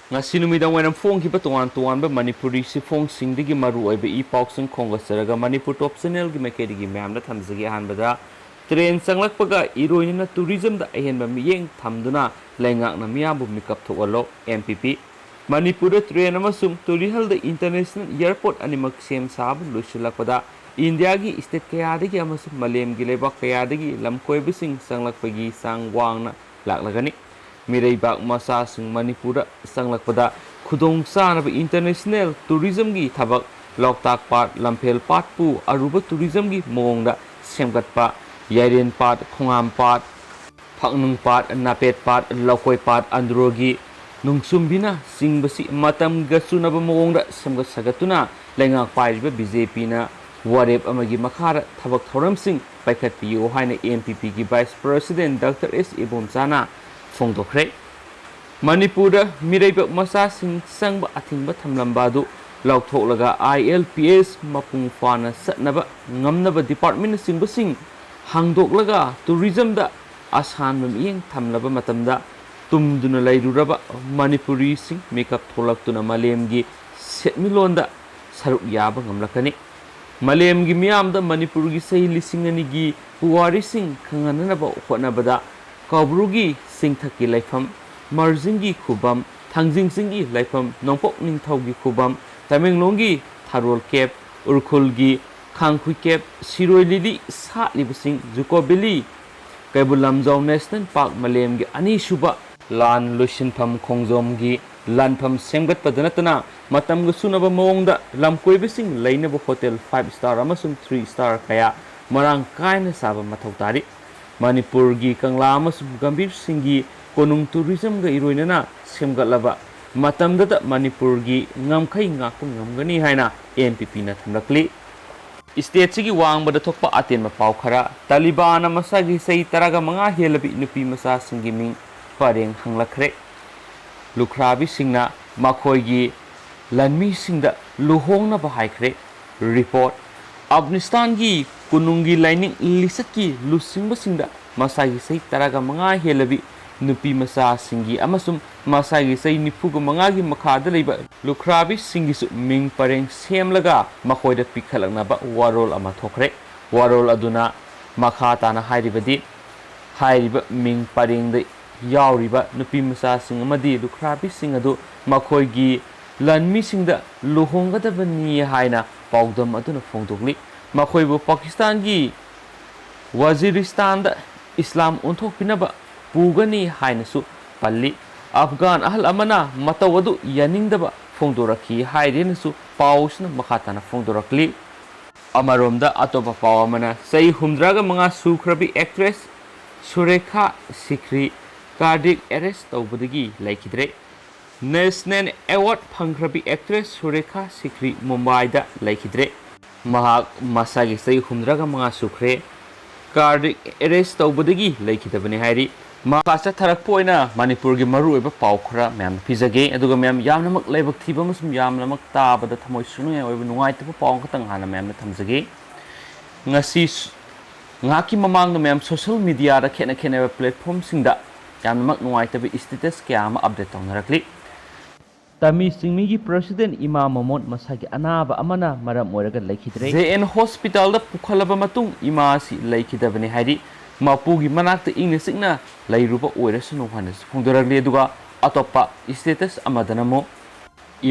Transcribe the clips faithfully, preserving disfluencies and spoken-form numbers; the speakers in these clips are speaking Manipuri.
ꯉꯁꯤ ꯅꯨꯃꯤꯗꯥꯡ ꯋꯥꯏꯔꯝ ꯐꯣꯡꯈꯤꯕ ꯇꯣꯉꯥꯟ ꯇꯣꯉꯥꯟꯕ ꯃꯅꯤꯄꯨꯔꯤ ꯁꯤꯐꯣꯡꯁꯤꯡꯗꯒꯤ ꯃꯔꯨꯑꯣꯏꯕ ꯏ ꯄꯥꯎꯁꯤꯡ ꯈꯣꯝꯒꯠꯆꯔꯒ ꯃꯅꯤꯄꯨꯔ ꯇꯣꯞ ꯆꯦꯅꯦꯜꯒꯤ ꯃꯥꯏꯀꯩꯗꯒꯤ ꯃꯌꯥꯝꯗ ꯊꯝꯖꯒꯦ꯫ ꯑꯍꯥꯟꯕꯗ, ꯇ꯭ꯔꯦꯟ ꯆꯪꯂꯛꯄꯒ ꯏꯔꯣꯏꯅꯅ ꯇꯨꯔꯤꯖꯝꯗ ꯑꯍꯦꯟꯕ ꯃꯤꯠꯌꯦꯡ ꯊꯝꯗꯨꯅ ꯂꯩꯉꯥꯛꯅ ꯃꯤꯌꯥꯝꯕꯨ ꯃꯤꯀꯞ ꯊꯣꯛꯍꯜꯂꯣ, ꯑꯦꯝ ꯄꯤ ꯄꯤ꯫ ꯃꯅꯤꯄꯨꯔꯗ ꯇ꯭ꯔꯦꯟ ꯑꯃꯁꯨꯡ ꯇꯨꯔꯤꯍꯜꯗ ꯏꯟꯇꯔꯅꯦꯁꯅꯦꯜ ꯑꯦꯌꯔꯄꯣꯔꯠ ꯑꯅꯤꯃꯛ ꯁꯦꯝ ꯁꯥꯕ ꯂꯣꯏꯁꯤꯜꯂꯛꯄꯗ ꯏꯟꯗꯤꯌꯥꯒꯤ ꯁ꯭ꯇꯦꯠ ꯀꯌꯥꯗꯒꯤ ꯑꯃꯁꯨꯡ ꯃꯥꯂꯦꯝꯒꯤ ꯂꯩꯕꯥꯛ ꯀꯌꯥꯗꯒꯤ ꯂꯝꯀꯣꯏꯕꯁꯤꯡ ꯆꯪꯂꯛꯄꯒꯤ ꯆꯥꯡ ꯋꯥꯡꯅ ꯂꯥꯛꯂꯒꯅꯤ꯫ ꯃꯤꯔꯩꯕꯥꯛ ꯃꯆꯥꯁꯤꯡ ꯃꯅꯤꯄꯨꯔꯗ ꯆꯪꯂꯛꯄꯗ ꯈꯨꯗꯣꯡ ꯆꯥꯅꯕ ꯏꯟꯇꯔꯅꯦꯁꯅꯦꯜ ꯇꯨꯔꯤꯖꯝꯒꯤ ꯊꯕꯛ, ꯂꯣꯛꯇꯥꯛ ꯄꯥꯠ, ꯂꯝꯐꯦꯜ ꯄꯥꯠꯄꯨ ꯑꯔꯨꯕ ꯇꯨꯔꯤꯖꯝꯒꯤ ꯃꯑꯣꯡꯗ ꯁꯦꯝꯒꯠꯄ, ꯌꯥꯏꯔꯦꯟ ꯄꯥꯠ, ꯈꯣꯡꯉꯥꯝ ꯄꯥꯠ, ꯐꯛꯅꯨꯡ ꯄꯥꯠ, ꯅꯥꯄꯦꯠ ꯄꯥꯠ, ꯂꯧꯀꯣꯏ ꯄꯥꯠ, ꯑꯟꯗ꯭ꯔꯣꯒꯤ ꯅꯨꯡꯁꯨꯝꯕꯤꯅ ꯆꯤꯡꯕꯁꯤ ꯃꯇꯝꯒ ꯆꯨꯅꯕ ꯃꯑꯣꯡꯗ ꯁꯦꯝꯒꯠ ꯁꯥꯒꯠꯇꯨꯅ ꯂꯩꯉꯥꯛ ꯄꯥꯏꯔꯤꯕ ꯕꯤ ꯖꯦ ꯄꯤꯅ ꯋꯥꯔꯦꯞ ꯑꯃꯒꯤ ꯃꯈꯥꯗ ꯊꯕꯛ ꯊꯧꯔꯝꯁꯤꯡ ꯄꯥꯏꯈꯠꯄꯤꯌꯨ ꯍꯥꯏꯅ ꯑꯦꯝ ꯄꯤ ꯄꯤꯒꯤ ꯚꯥꯏꯁ ꯄ꯭ꯔꯁꯤꯗꯦꯟ ꯗꯥꯛꯇꯔ ꯑꯦꯁ ꯏꯕꯣꯝꯆꯥꯅ ꯐꯣꯡꯗꯣꯛꯈ꯭ꯔꯦ꯫ ꯃꯅꯤꯄꯨꯔꯗ ꯃꯤꯔꯩꯕꯥꯛ ꯃꯆꯥꯁꯤꯡ ꯆꯪꯕ ꯑꯊꯤꯡꯕ ꯊꯝꯂꯝꯕ ꯑꯗꯨ ꯂꯧꯊꯣꯛꯂꯒ ꯑꯥꯏ ꯑꯦꯜ ꯄꯤ ꯑꯦꯁ ꯃꯄꯨꯡ ꯐꯥꯅ ꯆꯠꯅꯕ ꯉꯝꯅꯕ ꯗꯤꯄꯥꯔꯠꯃꯦꯟꯅꯆꯤꯡꯕꯁꯤꯡ ꯍꯥꯡꯗꯣꯛꯂꯒ ꯇꯨꯔꯤꯖꯝꯗ ꯑꯁꯥꯟꯕ ꯃꯤꯠꯌꯦꯡ ꯊꯝꯂꯕ ꯃꯇꯝꯗ ꯇꯨꯝꯗꯨꯅ ꯂꯩꯔꯨꯔꯕ ꯃꯅꯤꯄꯨꯔꯤꯁꯤꯡ ꯃꯤꯀꯞ ꯊꯣꯛꯂꯛꯇꯨꯅ ꯃꯥꯂꯦꯝꯒꯤ ꯁꯦꯟꯃꯤꯠꯂꯣꯟꯗ ꯁꯔꯨꯛ ꯌꯥꯕ ꯉꯝꯂꯛꯀꯅꯤ꯫ ꯃꯥꯂꯦꯝꯒꯤ ꯃꯤꯌꯥꯝꯗ ꯃꯅꯤꯄꯨꯔꯒꯤ ꯆꯍꯤ ꯂꯤꯁꯤꯡ ꯑꯅꯤꯒꯤ ꯄꯨꯋꯥꯔꯤꯁꯤꯡ ꯈꯪꯍꯟꯅꯅꯕ ꯍꯣꯠꯅꯕꯗ ꯀꯧꯕ꯭ꯔꯨꯒꯤ ꯆꯤꯡꯊꯛꯀꯤ ꯂꯩꯐꯝ, ꯃꯥꯔꯖꯤꯡꯒꯤ ꯈꯨꯕꯝ, ꯊꯥꯡꯖꯤꯡ ꯆꯤꯡꯒꯤ ꯂꯩꯐꯝ, ꯅꯣꯡꯄꯣꯛ ꯅꯤꯡꯊꯧꯒꯤ ꯈꯨꯕꯝ, ꯇꯃꯦꯡꯂꯣꯡꯒꯤ ꯊꯥꯔꯣꯜ ꯀꯦꯞ, ꯎꯔꯈꯨꯜꯒꯤ ꯈꯥꯡꯈꯨꯏ ꯀꯦꯞ, ꯁꯤꯔꯣꯏ ꯂꯤꯂꯤ ꯁꯥꯠꯂꯤꯕꯁꯤꯡ, ꯖꯨꯀꯣ valley, Keibul Lamjao national park, ꯃꯥꯂꯦꯝꯒꯤ ꯑꯅꯤꯁꯨꯕ ꯂꯥꯟ ꯂꯣꯏꯁꯤꯟꯐꯝ ꯈꯣꯡꯖꯣꯝꯒꯤ ꯂꯥꯟꯐꯝ ꯁꯦꯝꯒꯠꯄꯗ ꯅꯠꯇꯅ ꯃꯇꯝꯒ ꯆꯨꯅꯕ ꯃꯑꯣꯡꯗ ꯂꯝꯀꯣꯏꯕꯁꯤꯡ ꯂꯩꯅꯕ ꯍꯣꯇꯦꯜ ꯐꯥꯏꯚ ꯁ꯭ꯇꯥꯔ ꯑꯃꯁꯨꯡ ꯊ꯭ꯔꯤ ꯁ꯭ꯇꯥꯔ ꯀꯌꯥ ꯃꯔꯥꯡ ꯀꯥꯏꯅ ꯁꯥꯕ ꯃꯊꯧ ꯇꯥꯔꯤ꯫ ꯃꯅꯤꯄꯨꯔꯒꯤ ꯀꯪꯂꯥ ꯑꯃꯁꯨꯡ ꯒꯝꯚꯤꯔ ꯁꯤꯡꯒꯤ ꯀꯣꯅꯨꯡ ꯇꯨꯔꯤꯖꯝꯒ ꯏꯔꯣꯏꯅꯅ ꯁꯦꯝꯒꯠꯂꯕ ꯃꯇꯝꯗꯗ ꯃꯅꯤꯄꯨꯔꯒꯤ ꯉꯝꯈꯩ ꯉꯥꯛꯄ ꯉꯝꯒꯅꯤ ꯍꯥꯏꯅ ꯑꯦꯝ ꯄꯤ ꯄꯤꯅ ꯊꯝꯂꯛꯂꯤ꯫ ꯁ꯭ꯇꯦꯠꯁꯤꯒꯤ ꯋꯥꯡꯃꯗ ꯊꯣꯛꯄ ꯑꯇꯦꯟꯕ ꯄꯥꯎ ꯈꯔ꯫ ꯇꯥꯂꯤꯕꯥꯟꯅ ꯃꯁꯥꯒꯤ ꯆꯍꯤ ꯇꯔꯥꯒ ꯃꯉꯥ ꯍꯦꯜꯂꯕꯤ ꯅꯨꯄꯤ ꯃꯆꯥꯁꯤꯡꯒꯤ ꯃꯤꯡ ꯄꯔꯦꯡ ꯍꯪꯂꯛꯈ꯭ꯔꯦ꯫ ꯂꯨꯈ꯭ꯔꯥꯕꯤꯁꯤꯡꯅ ꯃꯈꯣꯏꯒꯤ ꯂꯥꯟꯃꯤꯁꯤꯡꯗ ꯂꯨꯍꯣꯡꯅꯕ ꯍꯥꯏꯈ꯭ꯔꯦ꯫ ꯔꯤꯄꯣꯔꯠ꯫ ꯑꯐꯒꯥꯅꯤꯁꯇꯥꯟꯒꯤ ꯀꯣꯅꯨꯡꯒꯤ ꯂꯥꯏꯅꯤꯡ ꯂꯤꯆꯠꯀꯤ ꯂꯨꯆꯤꯡꯕꯁꯤꯡꯗ ꯃꯁꯥꯒꯤ ꯆꯍꯤ ꯇꯔꯥꯒ ꯃꯉꯥ ꯍꯦꯜꯂꯕꯤ ꯅꯨꯄꯤ ꯃꯆꯥꯁꯤꯡꯒꯤ ꯑꯃꯁꯨꯡ ꯃꯁꯥꯒꯤ ꯆꯍꯤ ꯅꯤꯐꯨꯒ ꯃꯉꯥꯒꯤ ꯃꯈꯥꯗ ꯂꯩꯕ ꯂꯨꯈ꯭ꯔꯥꯕꯤꯁꯤꯡꯒꯤꯁꯨ ꯃꯤꯡ ꯄꯔꯦꯡ ꯁꯦꯝꯂꯒ ꯃꯈꯣꯏꯗ ꯄꯤꯈꯠꯂꯛꯅꯕ ꯋꯥꯔꯣꯜ ꯑꯃ ꯊꯣꯛꯈ꯭ꯔꯦ꯫ ꯋꯥꯔꯣꯜ ꯑꯗꯨꯅ ꯃꯈꯥ ꯇꯥꯅ ꯍꯥꯏꯔꯤꯕꯗꯤ, ꯍꯥꯏꯔꯤꯕ ꯃꯤꯡ ꯄꯔꯦꯡꯗ ꯌꯥꯎꯔꯤꯕ ꯅꯨꯄꯤ ꯃꯆꯥꯁꯤꯡ ꯑꯃꯗꯤ ꯂꯨꯈ꯭ꯔꯥꯕꯤꯁꯤꯡ ꯑꯗꯨ ꯃꯈꯣꯏꯒꯤ ꯂꯥꯟꯃꯤꯁꯤꯡꯗ ꯂꯨꯍꯣꯡꯒꯗꯕꯅꯤ ꯍꯥꯏꯅ ꯄꯥꯎꯗꯝ ꯑꯗꯨꯅ ꯐꯣꯡꯗꯣꯛꯂꯤ꯫ ꯃꯈꯣꯏꯕꯨ ꯄꯥꯀꯤꯁꯇꯥꯟꯒꯤ ꯋꯥꯖꯤꯔꯤꯁꯇꯥꯟꯗ ꯏꯁꯂꯥꯝ ꯑꯣꯟꯊꯣꯛꯄꯤꯅꯕ ꯄꯨꯒꯅꯤ ꯍꯥꯏꯅꯁꯨ ꯄꯜꯂꯤ꯫ ꯑꯐꯒꯥꯟ ꯑꯍꯜ ꯑꯃꯅ ꯃꯇꯧ ꯑꯗꯨ ꯌꯥꯅꯤꯡꯗꯕ ꯐꯣꯡꯗꯣꯔꯛꯈꯤ ꯍꯥꯏꯔꯦꯅꯁꯨ ꯄꯥꯎꯁꯤꯅ ꯃꯈꯥ ꯇꯥꯅ ꯐꯣꯡꯗꯣꯔꯛꯂꯤ꯫ ꯑꯃꯔꯣꯝꯗ ꯑꯇꯣꯞꯄ ꯄꯥꯎ ꯑꯃꯅ, ꯆꯍꯤ ꯍꯨꯝꯗ꯭ꯔꯥꯒ ꯃꯉꯥ ꯁꯨꯈ꯭ꯔꯕꯤ actress ꯁꯨꯔꯦꯈꯥ ꯁꯤꯈ꯭ꯔꯤ cardiac arrest ꯇꯧꯕꯗꯒꯤ ꯂꯩꯈꯤꯗ꯭ꯔꯦ꯫ National Award ꯐꯪꯈ꯭ꯔꯕꯤ actress ꯁꯨꯔꯦꯈꯥ ꯁꯤꯈ꯭ꯔꯤ ꯃꯨꯝꯕꯥꯏꯗ ꯂꯩꯈꯤꯗ꯭ꯔꯦ꯫ ꯃꯍꯥꯛ ꯃꯁꯥꯒꯤ ꯆꯍꯤ ꯍꯨꯝꯗ꯭ꯔꯥꯒ ꯃꯉꯥ ꯁꯨꯈ꯭ꯔꯦ꯫ Cardiac arrest ꯇꯧꯕꯗꯒꯤ ꯂꯩꯈꯤꯗꯕꯅꯤ ꯍꯥꯏꯔꯤ꯫ ꯃꯈꯥ ꯆꯠꯊꯔꯛꯄ ꯑꯣꯏꯅ ꯃꯅꯤꯄꯨꯔꯒꯤ ꯃꯔꯨꯑꯣꯏꯕ ꯄꯥꯎ ꯈꯔ ꯃꯌꯥꯝꯗ ꯄꯤꯖꯒꯦ, ꯑꯗꯨꯒ ꯃꯌꯥꯝ ꯌꯥꯝꯅꯃꯛ ꯂꯥꯏꯕꯛ ꯊꯤꯕ ꯑꯃꯁꯨꯡ ꯌꯥꯝꯅꯃꯛ ꯇꯥꯕꯗ ꯊꯃꯣꯏ ꯁꯣꯛꯅꯤꯡꯉꯥꯏ ꯑꯣꯏꯕ ꯅꯨꯡꯉꯥꯏꯇꯕ ꯄꯥꯎ ꯑꯃꯈꯛꯇꯪ ꯍꯥꯟꯅ ꯃꯌꯥꯝꯗ ꯊꯝꯖꯒꯦ꯫ ꯉꯁꯤ ꯉꯥꯏꯍꯥꯛꯀꯤ ꯃꯃꯥꯡꯗ ꯃꯌꯥꯝ social media ꯗ ꯈꯦꯠꯅ ꯈꯦꯠꯅꯕ platform ꯁꯤꯡꯗ ꯌꯥꯝꯅꯃꯛ ꯅꯨꯡꯉꯥꯏꯇꯕ status ꯀꯌꯥ ꯑꯃ update ꯇꯧꯅꯔꯛꯂꯤ꯫ ꯇꯃꯤ ꯆꯤꯡꯃꯤꯒꯤ president ꯏꯃꯥ ꯃꯃꯣꯟ ꯃꯁꯥꯒꯤ ꯑꯅꯥꯕ ꯑꯃꯅ ꯃꯔꯝ ꯑꯣꯏꯔꯒ ꯂꯩꯈꯤꯗ꯭ꯔꯦ꯫ J N hospital ꯗ ꯄꯨꯈꯠꯂꯕ ꯃꯇꯨꯡ ꯏꯃꯥ ꯑꯁꯤ ꯂꯩꯈꯤꯗꯕꯅꯤ ꯍꯥꯏꯔꯤ꯫ ꯃꯄꯨꯒꯤ ꯃꯅꯥꯛꯇ ꯏꯪꯅ ꯆꯤꯛꯅ ꯂꯩꯔꯨꯕ ꯑꯣꯏꯔꯁꯅꯨ ꯍꯥꯏꯅꯁꯨ ꯐꯣꯡꯗꯣꯔꯛꯂꯤ꯫ ꯑꯗꯨꯒ ꯑꯇꯣꯞꯄ status ꯑꯃꯗꯅ ꯑꯃꯨꯛ,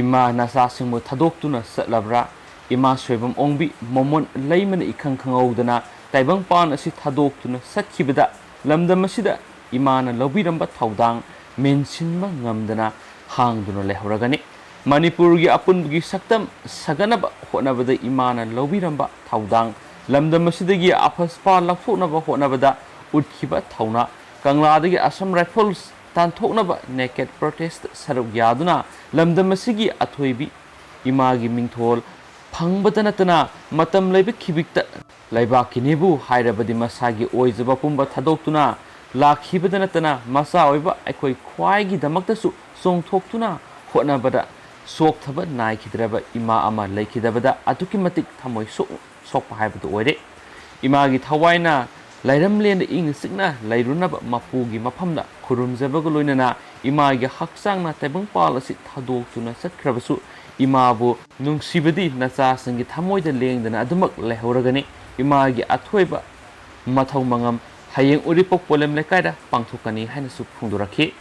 ꯏꯃꯥ ꯅꯆꯥꯁꯤꯡꯕꯨ ꯊꯥꯗꯣꯛꯇꯨꯅ ꯆꯠꯂꯕ꯭ꯔꯥ? ꯏꯃꯥ ꯁꯣꯏꯕꯝ ꯑꯣꯡꯕꯤ ꯃꯃꯣꯟ ꯂꯩꯃꯅ ꯏꯈꯪ ꯈꯪꯍꯧꯗꯅ ꯇꯥꯏꯕꯪꯄꯥꯟ ꯑꯁꯤ ꯊꯥꯗꯣꯛꯇꯨꯅ ꯆꯠꯈꯤꯕꯗ ꯂꯝꯗꯝ ꯑꯁꯤꯗ ꯏꯃꯥꯅ ꯂꯧꯕꯤꯔꯝꯕ ꯊꯧꯗꯥꯡ ꯃꯦꯟꯁꯤꯟꯕ ꯉꯝꯗꯅ ꯍꯥꯡꯗꯨꯅ ꯂꯩꯍꯧꯔꯒꯅꯤ꯫ ꯃꯅꯤꯄꯨꯔꯒꯤ ꯑꯄꯨꯟꯕꯒꯤ ꯁꯛꯇꯝ ꯁꯥꯒꯠꯅꯕ ꯍꯣꯠꯅꯕꯗ ꯏꯃꯥꯅ ꯂꯧꯕꯤꯔꯝꯕ ꯊꯧꯗꯥꯡ, ꯂꯝꯗꯝ ꯑꯁꯤꯗꯒꯤ ꯑꯄꯁꯄꯥ ꯂꯧꯊꯣꯛꯅꯕ ꯍꯣꯠꯅꯕꯗ ꯎꯠꯈꯤꯕ ꯊꯧꯅꯥ, ꯀꯪꯂꯥꯗꯒꯤ Assam Rifles ꯇꯥꯟꯊꯣꯛꯅꯕ naked protest ꯁꯔꯨꯛ ꯌꯥꯗꯨꯅ ꯂꯝꯗꯝ ꯑꯁꯤꯒꯤ ꯑꯊꯣꯏꯕꯤ ꯏꯃꯥꯒꯤ ꯃꯤꯡꯊꯣꯜ ꯐꯪꯕꯇ ꯅꯠꯇꯅ ꯃꯇꯝ ꯂꯩꯕ ꯈꯤꯕꯤꯛꯇ ꯂꯩꯕꯥꯛꯀꯤꯅꯦꯕꯨ ꯍꯥꯏꯔꯕꯗꯤ ꯃꯁꯥꯒꯤ ꯑꯣꯏꯖꯕ ꯄꯨꯝꯕ ꯊꯥꯗꯣꯛꯇꯨꯅ ꯂꯥꯛꯈꯤꯕꯗ ꯅꯠꯇꯅ ꯃꯆꯥ ꯑꯣꯏꯕ ꯑꯩꯈꯣꯏ ꯈ꯭ꯋꯥꯏꯒꯤꯗꯃꯛꯇꯁꯨ ꯆꯣꯡꯊꯣꯛꯇꯨꯅ ꯍꯣꯠꯅꯕꯗ ꯆꯣꯛꯊꯕ ꯅꯥꯏꯈꯤꯗ꯭ꯔꯕ ꯏꯃꯥ ꯑꯃ ꯂꯩꯈꯤꯗꯕꯗ ꯑꯗꯨꯛꯀꯤ ꯃꯇꯤꯛ ꯊꯃꯣꯏ ꯁꯣꯛ-, ꯁꯣꯛꯄ ꯍꯥꯏꯕꯗꯨ ꯑꯣꯏꯔꯦ꯫ ꯏꯃꯥꯒꯤ ꯊꯋꯥꯏꯅ ꯂꯥꯏꯔꯝꯂꯦꯟꯗ ꯏꯪꯅ ꯆꯤꯛꯅ ꯂꯩꯔꯨꯅꯕ ꯃꯄꯨꯒꯤ ꯃꯐꯝꯗ ꯈꯨꯔꯨꯝꯖꯕꯒ ꯂꯣꯏꯅꯅ ꯏꯃꯥꯒꯤ ꯍꯛꯆꯥꯡꯅ ꯇꯥꯏꯕꯪꯄꯥꯜ ꯑꯁꯤ ꯊꯥꯗꯣꯛꯇꯨꯅ ꯆꯠꯈ꯭ꯔꯕꯁꯨ, ꯏꯃꯥꯕꯨ ꯅꯨꯡꯁꯤꯕꯗꯤ ꯅꯆꯥꯁꯤꯡꯒꯤ ꯊꯃꯣꯏꯗ ꯂꯦꯡꯗꯅ ꯑꯗꯨꯃꯛ ꯂꯩꯍꯧꯔꯒꯅꯤ꯫ ꯏꯃꯥꯒꯤ ꯑꯊꯣꯏꯕ ꯃꯊꯧ ꯃꯉꯝ ꯍꯌꯦꯡ ꯎꯔꯤꯄꯣꯛ ꯄꯣꯂꯦꯝ ꯂꯩꯀꯥꯏꯗ ꯄꯥꯡꯊꯣꯛꯀꯅꯤ ꯍꯥꯏꯅꯁꯨ ꯐꯣꯡꯗꯣꯔꯛꯈꯤ꯫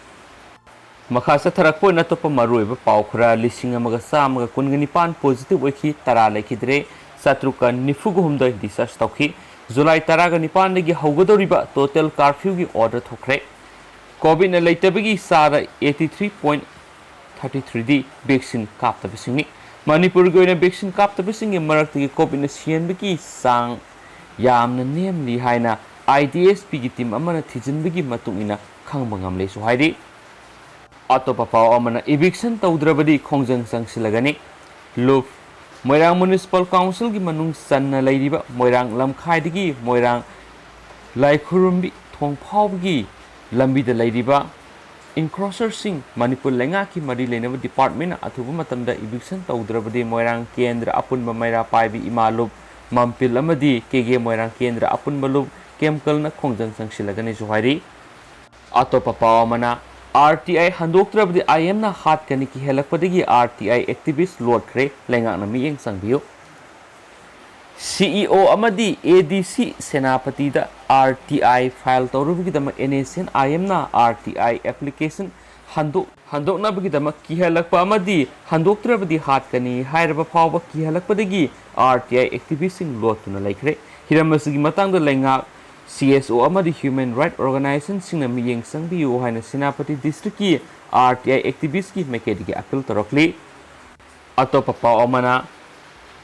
ꯃꯈꯥ ꯆꯠꯊꯔꯛꯄ ꯑꯣꯏꯅ ꯑꯇꯣꯞꯄ ꯃꯔꯨꯑꯣꯏꯕ ꯄꯥꯎ ꯈꯔ: ꯂꯤꯁꯤꯡ ꯑꯃꯒ ꯆꯥꯝꯃꯒ ꯀꯨꯟꯒ ꯅꯤꯄꯥꯟ positive ꯑꯣꯏꯈꯤ, ꯇꯔꯥ ꯂꯩꯈꯤꯗ꯭ꯔꯦ, ꯆꯥꯇ꯭ꯔꯨꯛꯀ ꯅꯤꯐꯨꯒ ꯍꯨꯝꯗꯣꯏ discharge ꯇꯧꯈꯤ꯫ ꯖꯨꯂꯥꯏ ꯇꯔꯥꯒ ꯅꯤꯄꯥꯟꯗꯒꯤ ꯍꯧꯒꯗꯧꯔꯤꯕ total curfewꯒꯤ order ꯊꯣꯛꯈ꯭ꯔꯦ꯫ COVIDꯅ ꯂꯩꯇꯕꯒꯤ ꯆꯥꯗ eighty three point thirty three ꯗꯤ vaccine ꯀꯥꯞꯇꯕꯁꯤꯡꯅꯤ꯫ ꯃꯅꯤꯄꯨꯔꯒꯤ ꯑꯣꯏꯅ vaccine ꯀꯥꯞꯇꯕꯁꯤꯡꯒꯤ ꯃꯔꯛꯇꯒꯤ COVIDꯅ ꯁꯤꯍꯟꯕꯒꯤ ꯆꯥꯡ ꯌꯥꯝꯅ ꯅꯦꯝꯂꯤ ꯍꯥꯏꯅ IDSPꯒꯤ team ꯑꯃꯅ ꯊꯤꯖꯤꯟꯕꯒꯤ ꯃꯇꯨꯡ ꯏꯟꯅ ꯈꯪꯕ ꯉꯝꯂꯦꯁꯨ ꯍꯥꯏꯔꯤ꯫ ꯑꯇꯣꯞꯄ ꯄꯥꯎ ꯑꯃꯅ, eviction ꯇꯧꯗ꯭ꯔꯕꯗꯤ ꯈꯣꯡꯖꯪ ꯆꯪꯁꯤꯜꯂꯒꯅꯤ꯫ ꯂꯨꯞ: ꯃꯣꯏꯔꯥꯡ Municipal Councilꯒꯤ ꯃꯅꯨꯡ ꯆꯟꯅ ꯂꯩꯔꯤꯕ ꯃꯣꯏꯔꯥꯡ ꯂꯝꯈꯥꯏꯗꯒꯤ ꯃꯣꯏꯔꯥꯡ ꯂꯥꯏꯈꯨꯔꯨꯝꯕꯤ ꯊꯣꯡ ꯐꯥꯎꯕꯒꯤ ꯂꯝꯕꯤꯗ ꯂꯩꯔꯤꯕ encroacherꯁꯤꯡ ꯃꯅꯤꯄꯨꯔ ꯂꯩꯉꯥꯛꯀꯤ ꯃꯔꯤ ꯂꯩꯅꯕ departmentꯅ ꯑꯊꯨꯕ ꯃꯇꯝꯗ eviction ꯇꯧꯗ꯭ꯔꯕꯗꯤ ꯃꯣꯏꯔꯥꯡ ꯀꯦꯟꯗ꯭ꯔ ꯑꯄꯨꯟꯕ ꯃꯩꯔꯥ ꯄꯥꯏꯕꯤ ꯏꯃꯥ ꯂꯨꯞ ꯃꯝꯄꯤꯜ ꯑꯃꯗꯤ ꯀꯦꯒꯦ ꯃꯣꯏꯔꯥꯡ ꯀꯦꯟꯗ꯭ꯔ ꯑꯄꯨꯟꯕ ꯂꯨꯞ ꯀꯦꯝꯀꯜꯅ ꯈꯣꯡꯖꯪ ꯆꯪꯁꯤꯜꯂꯒꯅꯤꯁꯨ ꯍꯥꯏꯔꯤ꯫ ꯑꯇꯣꯞꯄ ꯄꯥꯎ ꯑꯃꯅ, RTI ꯍꯟꯗꯣꯛꯇ꯭ꯔꯕꯗꯤ IMꯅ ꯍꯥꯠꯀꯅꯤ ꯀꯤꯍꯜꯂꯛꯄꯗꯒꯤ RTI activist ꯂꯣꯠꯈ꯭ꯔꯦ, ꯂꯩꯉꯥꯛꯅ ꯃꯤꯠꯌꯦꯡ ꯆꯪꯕꯤꯌꯨ꯫ CEO ꯑꯃꯗꯤ ADC ꯁꯦꯅꯥꯄꯇꯤꯗ RTI file ꯇꯧꯔꯨꯕꯒꯤꯗꯃꯛ NSCN IMꯅ RTI application ꯍꯟꯗꯣꯛ-, ꯍꯟꯗꯣꯛꯅꯕꯒꯤꯗꯃꯛ ꯀꯤꯍꯜꯂꯛꯄ ꯑꯃꯗꯤ ꯍꯟꯗꯣꯛꯇ꯭ꯔꯕꯗꯤ ꯍꯥꯠꯀꯅꯤ ꯍꯥꯏꯔꯕ ꯐꯥꯎꯕ ꯀꯤꯍꯜꯂꯛꯄꯗꯒꯤ RTI activistꯁꯤꯡ ꯂꯣꯠꯇꯨꯅ ꯂꯩꯈ꯭ꯔꯦ꯫ ꯍꯤꯔꯝ ꯑꯁꯤꯒꯤ ꯃꯇꯥꯡꯗ ꯂꯩꯉꯥꯛ, CSO ꯑꯃꯗꯤ human right organizationꯁꯤꯡꯅ ꯃꯤꯠꯌꯦꯡ ꯆꯪꯕꯤꯌꯨ ꯍꯥꯏꯅ ꯁꯦꯅꯥꯄꯇꯤ districtꯀꯤ RTI activistꯀꯤ ꯃꯥꯏꯀꯩꯗꯒꯤ appeal ꯇꯧꯔꯛꯂꯤ꯫ ꯑꯇꯣꯞꯄ ꯄꯥꯎ ꯑꯃꯅ,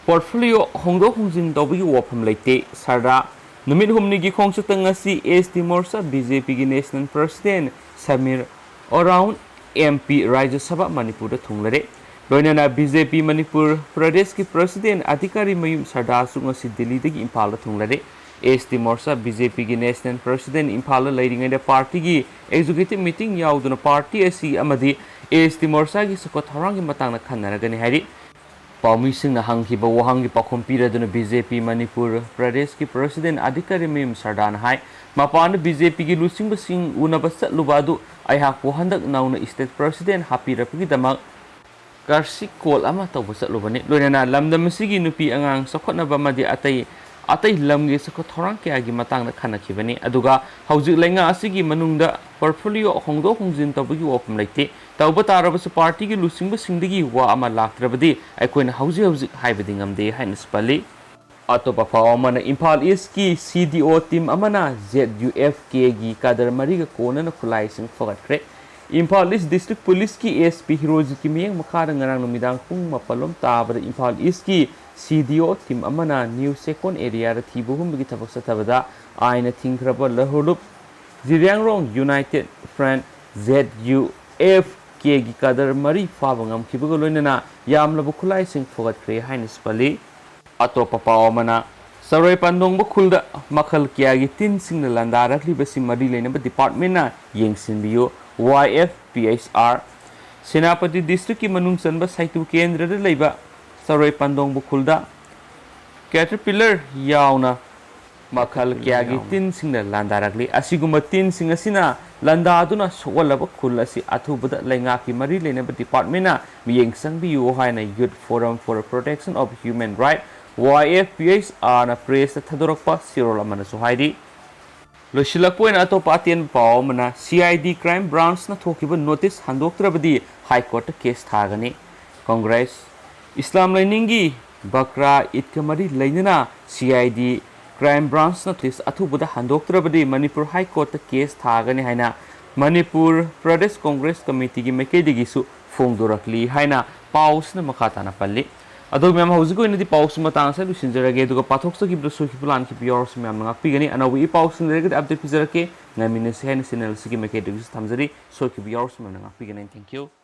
portfolio ꯍꯣꯡꯗꯣꯛ ꯍꯣꯡꯖꯤꯟ ꯇꯧꯕꯒꯤ ꯋꯥꯐꯝ ꯂꯩꯇꯦ, ꯁꯔꯗꯥ꯫ ꯅꯨꯃꯤꯠ ꯍꯨꯝꯅꯤꯒꯤ ꯈꯣꯡꯆꯠꯇ ꯉꯁꯤ ST Morcha BJPꯒꯤ national president Samir ꯑꯣꯔꯥꯎꯟ, MP, ꯔꯥꯖ꯭ꯌ ꯁꯚꯥ ꯃꯅꯤꯄꯨꯔꯗ ꯊꯨꯡꯂꯔꯦ꯫ ꯂꯣꯏꯅꯅ BJP ꯃꯅꯤꯄꯨꯔ ꯄ꯭ꯔꯗꯦꯁꯀꯤ president ꯑꯙꯤꯀꯥꯔꯤ ꯃꯌꯨꯝ ꯁꯔꯗꯥꯁꯨ ꯉꯁꯤ ꯗꯤꯜꯂꯤꯗꯒꯤ ꯏꯝꯐꯥꯜꯗ ꯊꯨꯡꯂꯔꯦ꯫ ST Morcha BJPꯒꯤ national president ꯏꯝꯐꯥꯜꯗ ꯂꯩꯔꯤꯉꯩꯗ partyꯒꯤ executive meeting ꯌꯥꯎꯗꯨꯅ party ꯑꯁꯤ ꯑꯃꯗꯤ ST Morchaꯒꯤ ꯆꯥꯎꯈꯠ ꯊꯧꯔꯥꯡꯒꯤ ꯃꯇꯥꯡꯗ ꯈꯟꯅꯔꯒꯅꯤ ꯍꯥꯏꯔꯤ꯫ ꯄꯥꯎꯃꯤꯁꯤꯡꯅ ꯍꯪꯈꯤꯕ ꯋꯥꯍꯪꯒꯤ ꯄꯥꯎꯈꯨꯝ ꯄꯤꯔꯗꯨꯅ ꯕꯤ ꯖꯦ ꯄꯤ ꯃꯅꯤꯄꯨꯔ ꯄ꯭ꯔꯗꯦꯁꯀꯤ ꯄ꯭ꯔꯁꯤꯗꯦꯟ ꯑꯗꯤꯀꯥꯔꯤ ꯃꯌꯨꯝ ꯁꯔꯗꯥꯅ ꯍꯥꯏ, ꯃꯄꯥꯟꯗ ꯕꯤ ꯖꯦ ꯄꯤꯒꯤ ꯂꯨꯆꯤꯡꯕꯁꯤꯡ ꯎꯅꯕ ꯆꯠꯂꯨꯕ ꯑꯗꯨ ꯑꯩꯍꯥꯛꯄꯨ ꯍꯟꯗꯛ ꯅꯧꯅ ꯁ꯭ꯇꯦꯠ ꯄ꯭ꯔꯁꯤꯗꯦꯟ ꯍꯥꯞꯄꯤꯔꯛꯄꯒꯤꯗꯃꯛ ꯀꯥꯔꯁꯤ ꯀꯣꯜ ꯑꯃ ꯇꯧꯕ ꯆꯠꯂꯨꯕꯅꯤ꯫ ꯂꯣꯏꯅꯅ ꯂꯝꯗꯝ ꯑꯁꯤꯒꯤ ꯅꯨꯄꯤ ꯑꯉꯥꯡ ꯆꯥꯎꯈꯠꯅꯕ ꯑꯃꯗꯤ ꯑꯇꯩ ꯑꯇꯩ ꯂꯝꯒꯤ ꯆꯥꯎꯈꯠ ꯊꯧꯔꯥꯡ ꯀꯌꯥꯒꯤ ꯃꯇꯥꯡꯗ ꯈꯟꯅꯈꯤꯕꯅꯤ꯫ ꯑꯗꯨꯒ ꯍꯧꯖꯤꯛ ꯂꯩꯉꯥꯛ ꯑꯁꯤꯒꯤ ꯃꯅꯨꯡꯗ ꯄꯣꯔꯠꯐꯣꯂꯤꯑꯣ ꯍꯣꯡꯗꯣꯛ ꯍꯣꯡꯖꯤꯟ ꯇꯧꯕꯒꯤ ꯋꯥꯐꯝ ꯂꯩꯇꯦ꯫ ꯇꯧꯕ ꯇꯥꯔꯕꯁꯨ ꯄꯥꯔꯇꯤꯒꯤ ꯂꯨꯆꯤꯡꯕꯁꯤꯡꯗꯒꯤ ꯋꯥ ꯑꯃ ꯂꯥꯛꯇ꯭ꯔꯕꯗꯤ ꯑꯩꯈꯣꯏꯅ ꯍꯧꯖꯤꯛ ꯍꯧꯖꯤꯛ ꯍꯥꯏꯕꯗꯤ ꯉꯝꯗꯦ ꯍꯥꯏꯅꯁꯨ ꯄꯜꯂꯤ꯫ ꯑꯇꯣꯞꯄ ꯄꯥꯎ ꯑꯃꯅ, ꯏꯝꯐꯥꯜ ꯏꯁꯀꯤ ꯁꯤ ꯗꯤ ꯑꯣ ꯇꯤꯝ ꯑꯃꯅ ꯖꯦꯗ ꯌꯨ ꯑꯦꯐ ꯀꯦꯒꯤ ꯀꯥꯗꯔ ꯃꯔꯤꯒ ꯀꯣꯟꯅꯅ ꯈꯨꯠꯂꯥꯏꯁꯤꯡ ꯐꯒꯠꯈ꯭ꯔꯦ꯫ ꯏꯝꯐꯥꯜ ꯏꯁ ꯗꯤꯁꯇ꯭ꯔꯤꯛ ꯄꯨꯂꯤꯁꯀꯤ ꯑꯦꯁ ꯄꯤ ꯍꯤꯔꯣꯖꯤꯠꯀꯤ ꯃꯤꯠꯌꯦꯡ ꯃꯈꯥꯗ ꯉꯔꯥꯡ ꯅꯨꯃꯤꯗꯥꯡ ꯄꯨꯡ ꯃꯥꯄꯜ ꯂꯣꯝ ꯇꯥꯕꯗ ꯏꯝꯐꯥꯜ ꯏꯁꯀꯤ ꯁꯤ ꯗꯤ ꯑꯣ ꯇꯤꯝ ꯑꯃꯅ ꯅ꯭ꯌꯨ ꯆꯦꯛꯀꯣꯟ ꯑꯦꯔꯤꯌꯥꯗ ꯊꯤꯕ ꯍꯨꯝꯕꯒꯤ ꯊꯕꯛ ꯆꯠꯊꯕꯗ ꯑꯥꯏꯟꯅ ꯊꯤꯡꯈ꯭ꯔꯕ ꯂꯍꯨꯂꯨꯞ ꯖꯤꯔꯤꯌꯥꯡꯔꯣꯡ united front, Z U F ꯀꯦꯒꯤ ꯀꯥꯗꯔ ꯃꯔꯤ ꯐꯥꯕ ꯉꯝꯈꯤꯕꯒ ꯂꯣꯏꯅꯅ ꯌꯥꯝꯂꯕ ꯈꯨꯠꯂꯥꯏꯁꯤꯡ ꯐꯒꯠꯈ꯭ꯔꯦ ꯍꯥꯏꯅꯁꯨ ꯄꯜꯂꯤ꯫ ꯑꯇꯣꯞꯄ ꯄꯥꯎ ꯑꯃꯅ, ꯆꯔꯣꯏ ꯄꯟꯗꯣꯡꯕ ꯈꯨꯜꯗ ꯃꯈꯜ ꯀꯌꯥꯒꯤ ꯇꯤꯟꯁꯤꯡꯅ ꯂꯥꯟꯗꯥꯔꯛꯂꯤꯕꯁꯤ ꯃꯔꯤ ꯂꯩꯅꯕ ꯗꯤꯄꯥꯔꯠꯃꯦꯟꯅ ꯌꯦꯡꯁꯤꯟꯕꯤꯌꯨ, Y F P H R. Senapati ꯗꯤꯁꯇ꯭ꯔꯤꯛꯀꯤ ꯃꯅꯨꯡ ꯆꯟꯕ ꯁꯥꯏꯇꯨ ꯀꯦꯟꯗ꯭ꯔꯗ ꯂꯩꯕ ꯆꯔꯣꯏ ꯄꯟꯗꯣꯡꯕ ꯈꯨꯜꯗ ꯀꯦꯇꯔꯄꯤꯂꯔ ꯌꯥꯎꯅ ꯃꯈꯜ ꯀꯌꯥꯒꯤ ꯇꯤꯟꯁꯤꯡꯅ ꯂꯥꯟꯗꯥꯔꯛꯂꯤ꯫ ꯑꯁꯤꯒꯨꯝꯕ ꯇꯤꯟꯁꯤꯡ ꯑꯁꯤꯅ ꯂꯥꯟꯗꯥꯗꯨꯅ ꯁꯣꯛꯍꯜꯂꯕ ꯈꯨꯜ ꯑꯁꯤ ꯑꯊꯨꯕꯗ ꯂꯩꯉꯥꯛꯀꯤ ꯃꯔꯤ ꯂꯩꯅꯕ ꯗꯤꯄꯥꯔꯠꯃꯦꯟꯅ ꯃꯤꯠꯌꯦꯡ ꯆꯪꯕꯤꯌꯨ ꯍꯥꯏꯅ youth forum for protection of human right, Y F P H ꯑꯥꯔꯅ ꯄ꯭ꯔꯦꯁꯇ ꯊꯥꯗꯣꯔꯛꯄ ꯆꯦꯔꯣꯜ ꯑꯃꯅꯁꯨ ꯍꯥꯏꯔꯤ꯫ ꯂꯣꯏꯁꯤꯜꯂꯛꯄ ꯑꯣꯏꯅ ꯑꯇꯣꯞꯄ ꯑꯇꯦꯟꯕ ꯄꯥꯎ ꯑꯃꯅ, ꯁꯤ ꯑꯥꯏ ꯗꯤ ꯀ꯭ꯔꯥꯏꯝ ꯕ꯭ꯔꯥꯟꯁꯅ ꯊꯣꯛꯈꯤꯕ ꯅꯣꯇꯤꯁ ꯍꯟꯗꯣꯛꯇ꯭ꯔꯕꯗꯤ ꯍꯥꯏ ꯀꯣꯔꯠꯇ ꯀꯦꯁ ꯊꯥꯒꯅꯤ꯫ ꯀꯣꯡꯒ꯭ꯔꯦꯁ꯫ ꯏꯁꯂꯥꯝ ꯂꯥꯏꯅꯤꯡꯒꯤ ꯕꯀ꯭ꯔꯥ ꯏꯗꯀ ꯃꯔꯤ ꯂꯩꯅꯅ C I D crime ꯕ꯭ꯔꯥꯟꯁꯅ notice ꯑꯊꯨꯕꯗ ꯍꯟꯗꯣꯛꯇ꯭ꯔꯕꯗꯤ ꯃꯅꯤꯄꯨꯔ ꯍꯥꯏ ꯀꯣꯔꯠꯇ ꯀꯦꯁ ꯊꯥꯒꯅꯤ ꯍꯥꯏꯅ ꯃꯅꯤꯄꯨꯔ ꯄ꯭ꯔꯗꯦꯁ ꯀꯣꯡꯒ꯭ꯔꯦꯁ ꯀꯃꯤꯇꯤꯒꯤ ꯃꯥꯏꯀꯩꯗꯒꯤꯁꯨ ꯐꯣꯡꯗꯣꯔꯛꯂꯤ ꯍꯥꯏꯅ ꯄꯥꯎꯁꯤꯅ ꯃꯈꯥ ꯇꯥꯅ ꯄꯜꯂꯤ꯫ ꯑꯗꯣ ꯃꯌꯥꯝ, ꯍꯧꯖꯤꯛꯀꯤ ꯑꯣꯏꯅꯗꯤ ꯄꯥꯎꯁꯤ ꯃꯇꯥꯡ ꯑꯁꯤꯗ ꯂꯣꯏꯁꯤꯟꯖꯔꯒꯦ, ꯑꯗꯨꯒ ꯄꯥꯊꯣꯛꯆꯈꯤꯕꯗ ꯁꯣꯏꯈꯤꯕ ꯂꯥꯟꯈꯤꯕ ꯌꯥꯎꯔꯁꯨ ꯃꯌꯥꯝꯅ ꯉꯥꯛꯄꯤꯒꯅꯤ꯫ ꯑꯅꯧꯕ ꯏ ꯄꯥꯎꯁꯤꯡ ꯂꯩꯔꯒꯗꯤ ꯑꯞꯗꯦꯠ ꯄꯤꯖꯔꯛꯀꯦ꯫ ꯉꯥꯏꯃꯤꯟꯅꯁꯤ ꯍꯥꯏꯅ ꯆꯦꯅꯦꯜ ꯑꯁꯤꯒꯤ ꯃꯥꯏꯀꯩꯗꯒꯤꯁꯨ ꯊꯝꯖꯔꯤ꯫ ꯁꯣꯏꯈꯤꯕ ꯌꯥꯎꯔꯁꯨ ꯃꯌꯥꯝꯅ ꯉꯥꯛꯄꯤꯒꯅꯤ꯫ Thank you꯫